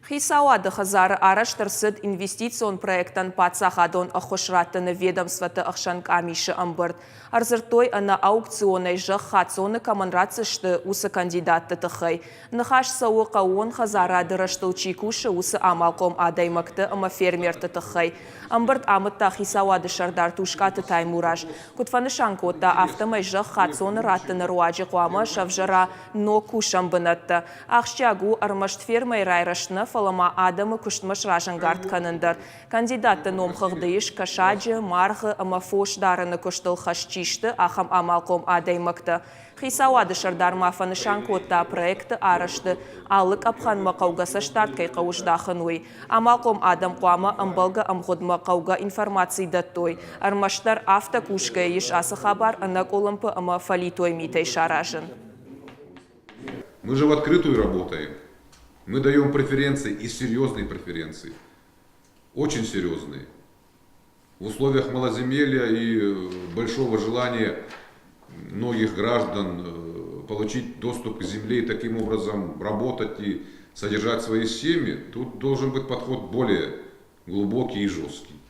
Хицауады хӕдзары арӕзт ӕрцыд инвестицион проектӕн паддзахадон ӕххуыс раттыны ведомствоты ӕхсӕн къамисы ӕмбырд. Ӕрдзырдтой, ӕнӕ аукционӕй зӕхх хаццоны кӕмӕн ратдзысты, уыцы кандидатты тыххӕй. Ныхас цӕуы, хъӕууон хӕдзарады рӕзтыл чи кусы, уыцы амалхъом адӕймӕгты ӕмӕ фермерты тыххӕй. Ӕмбырд амыдта хицауады сӕрдар Тускъаты Таймураз. Куыд фӕнысан кодта, афтӕмӕй зӕхх хаццоны раттыны руаджы хъуамӕ сӕвзӕра ног кусӕн бынӕттӕ. Ахсджиаг у ӕрмӕст фермӕйы райрӕзт нӕ, фӕлӕ ма адӕмы куыстмӕ сразӕнгард кӕнын дӕр. Кандидатты номхыгъды ис кӕсаджы, маргъы ӕмӕ фос дарыны куыстыл хӕст чи сты, ахӕм амалхъом адӕймӕгтӕ. Хицауады сӕрдар ма фӕнысан кодта, проекты арӕзты алы къӕпхӕнмӕ хъӕугӕ цӕстдард кӕй хъӕуы здахын, уый. Амалхъом адӕм хъуамӕ ӕмбӕлгӕ ӕмгъуыдмӕ хъӕугӕ информаци дӕттой. Ӕрмӕстдӕр афтӕ кусгӕйӕ ис ацы хабар ӕнӕкъуылымпы ӕмӕ фӕлитой митӕй саразын. Мы же в открытую работаем. Мы даем преференции и серьезные преференции. Очень серьезные. В условиях малоземелья и большого желания многих граждан получить доступ к земле и таким образом работать и содержать свои семьи, тут должен быть подход более глубокий и жесткий.